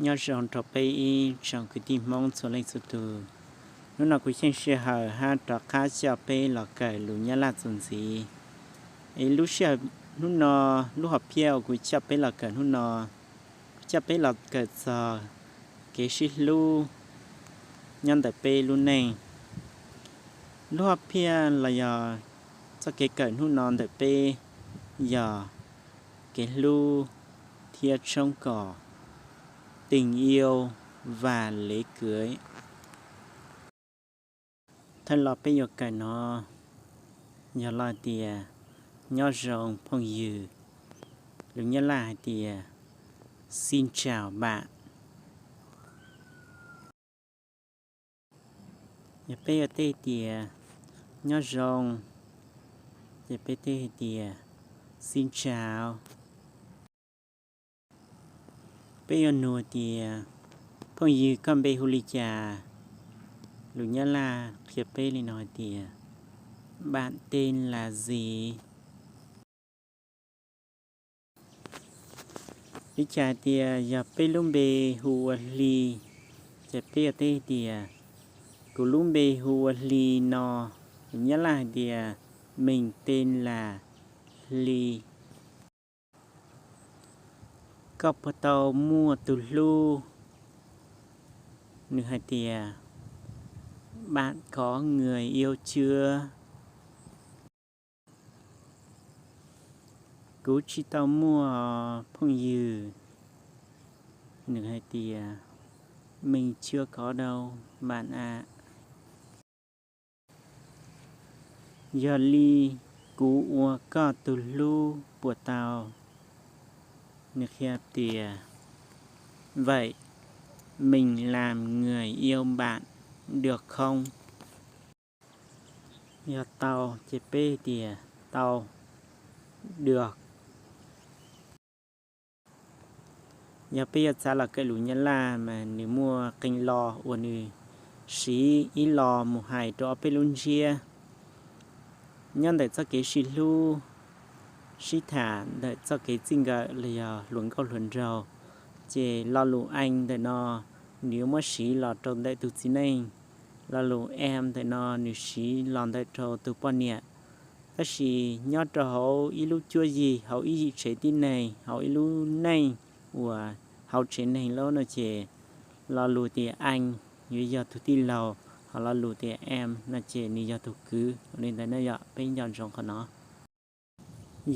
Nyob zoo rau peb ib tsoom kwv tij Hmoob txhua leej txhua tus. Hnub no kuv yeej sij hawm hab rov qab coj peb los kawm lus Nyab Laj txuas ntxiv. Es lub sij hawm hnub no, lub hom phiaj uas kuv coj peb los kawm hnub no, kuv coj peb los kawm txog kev sib hlub nyob ntawm peb lub neej. Lub hom phiaj los yog txoj kev kawm hnub no ntawm peb yog kev hlub thiab tshoob kos, tình yêu và lễ cưới. Thawj lo peb yuav kawm no yog lo hais tias nyob zoo phooj ywg, lus Nyab Laj hais tias xin chào bạn. Yog peb yuav teb hais tias nyob zoo, ces peb teb hais tias xin chào. Peb yuav nug hais tias phooj ywg koj npe hu li cas, lus Nyab Laj qhia peb li no hais tias bạn tên là gì. Li cas hais tias yog peb lub npe hu ua Hli, ces peb yuav teb hais tias kuv lub npe hu ua Hli no, lus Nyab Laj hais tias mình tên là Hli. Koj puas tau muaj tus hlub, nws hais tias bạn có người yêu chưa. Kuv tsis tau muaj phooj ywg, nws hais tias mình chưa có đâu bạn ạ. Yog li kuv ua koj tus hlub puas tau, nws qhia tias vậy mình làm người yêu bạn được không. Yog tau ces peb tias tau, được. Yog peb yuav txav los kawm lus Nyab Laj mas nws muaj qee lo uas nws siv ib lo mus hais rau ob peb lub ntsiab. Nyob ntawm txoj kev sib hlub, sib tham ntawm txoj kev txij nkawm los yog hluas nkauj hluas nraug, ces lo lus anh ntawm no nws yuav muab siv los rau ntawm tus txiv neej. Lo lus em ntawm no nws siv los ntawm rau tus poj niam. Tab sis nyob rau hauv ib lub cuab yig, hauv ib yim tsev tib neeg, hauv ib lub neej uas hauv tsev neeg lawm no ces lo lus tias anh yuav yog tus tij laug, ho lo lus tias em no ces nws yog tus kwv. Ua li ntawd na yom, peb nco ntsoov qhov no.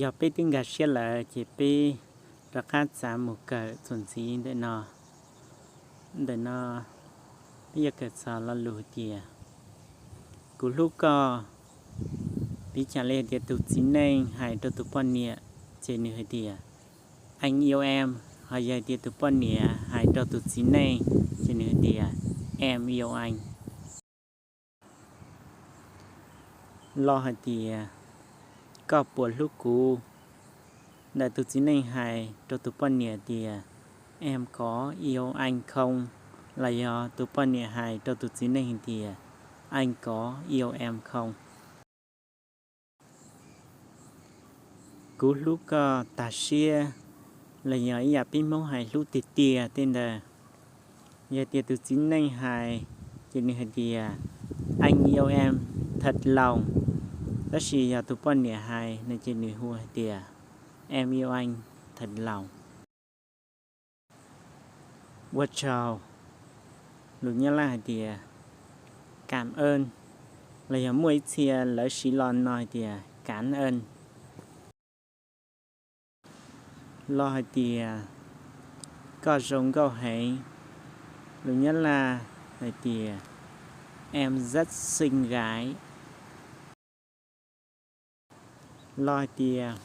Yog peb twb nkag siab lawm ces peb rov qab txav mus kawm txuas ntxiv ntawm no. Ntawm no peb yuav kawm txog lo lus tias kuv hlub koj. Piv xam li hais tias tus txiv neej hais rau tus poj niam ces nws hais tias anh yêu em, ho yog hais tias tus poj niam hais rau tus txiv neej ces nws hais tias em yêu anh. Lo hais tias koj puas hlub kuv, ntawm tus txiv neej hais rau tus poj niam tias em có yêu anh không, los yog tus poj niam hais rau tus txiv neej tias anh có yêu em không. Kuv hlub koj tag siab, los yog ib yam peb Hmoob hais hlub tiag tiag tej ntawd. Yog tias tus txiv neej hais ces nws hais tias anh yêu em thật lòng, tab sis yog tus poj niam hais no ces nws hu hais tias em yêu anh thật lòng. Ua tsaug, lus Nyab Laj hais tias cảm ơn, los yog muaj ib txhia lawv siv lo no hais tias cảm ơn. Lo hais tias koj zoo nkauj heev, lus Nyab Laj hais tias em rất xinh gái. Lo hais tias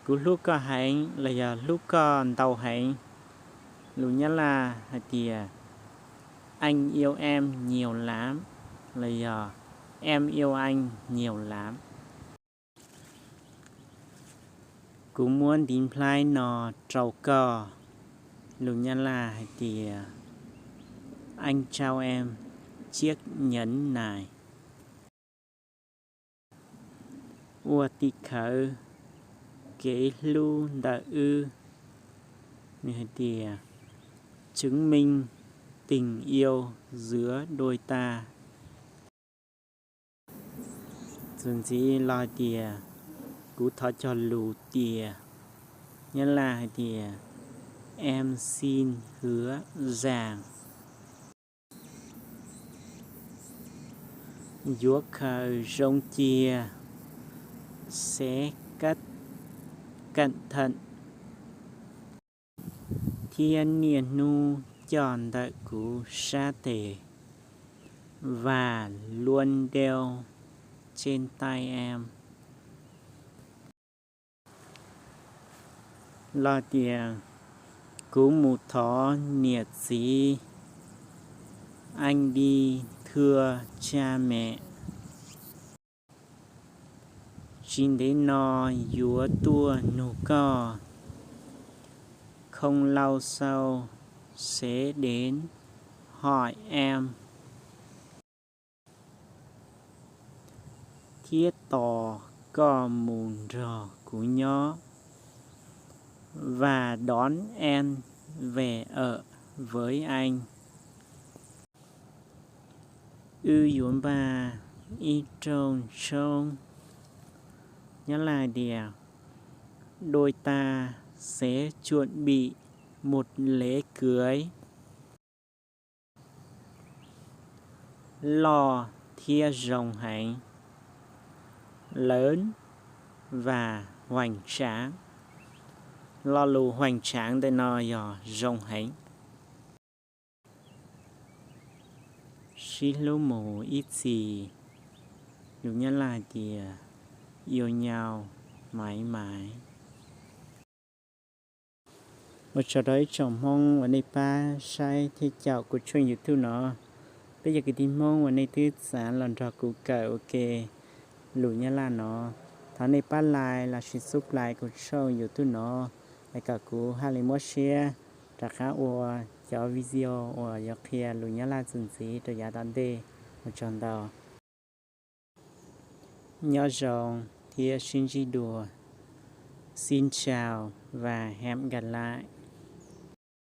kuv hlub koj heev los yog hlub koj ntau heev, lus Nyab Laj hais tias anh yêu em nhiều lắm, los yog em yêu anh nhiều lắm. Kuv muab ntiv nplhaib no rau koj, lus Nyab Laj hais tias anh trao em chiếc nhẫn này. Ua tim khawv kev hlub ntawm wb, nws hais tias Chứng minh tình yêu giữa đôi ta. Txuas ntxiv los hais tias, kuv thov cog lus tias, Nyab Laj hais tias, em xin hứa rằng. Yuav khaws zoo cia, sẽ cẩn thận, thiab niaj hnub coj ntawm kuv sab tes, và luôn đeo trên tay em. Los tias, kuv mus thov niam txiv, anh đi thưa cha mẹ, tsis ntev no yuav tuaj nug koj, không lâu sau sẽ đến hỏi em, thiab tos koj mus nrog kuv nyob, và đón em về ở với anh. Wb yuav npaj ib rooj tshoob. Nyab Laj tias, đôi ta sẽ chuẩn bị một lễ cưới loj thiab zoo heev, lớn và hoành tráng. Lo lus hoành tráng ntawm no yog zoo heev. Sib hlub mus ib txhis, lus Nyab Laj hais tias, yêu nhau mãi mãi. Ua tsaug rau ib tsoom Hmoob uas nej pab saib thiab caum kuv tshooj YouTube no. Peb yog kwv tij Hmoob uas nej twb txav los nrog kuv kawm ua ke lus Nyab Laj no. Thov nej pab like lossis subscribe kuv tshooj YouTube no, es kom kuv haj li muab siab rov qab ua cov video uas yuav qhia lus Nyab Laj txuas ntxiv rau yav tom ntej. Ua tsaug ntau. Nyob zoo thiab sib ntsib dua. Xin chào và hẹn gặp lại.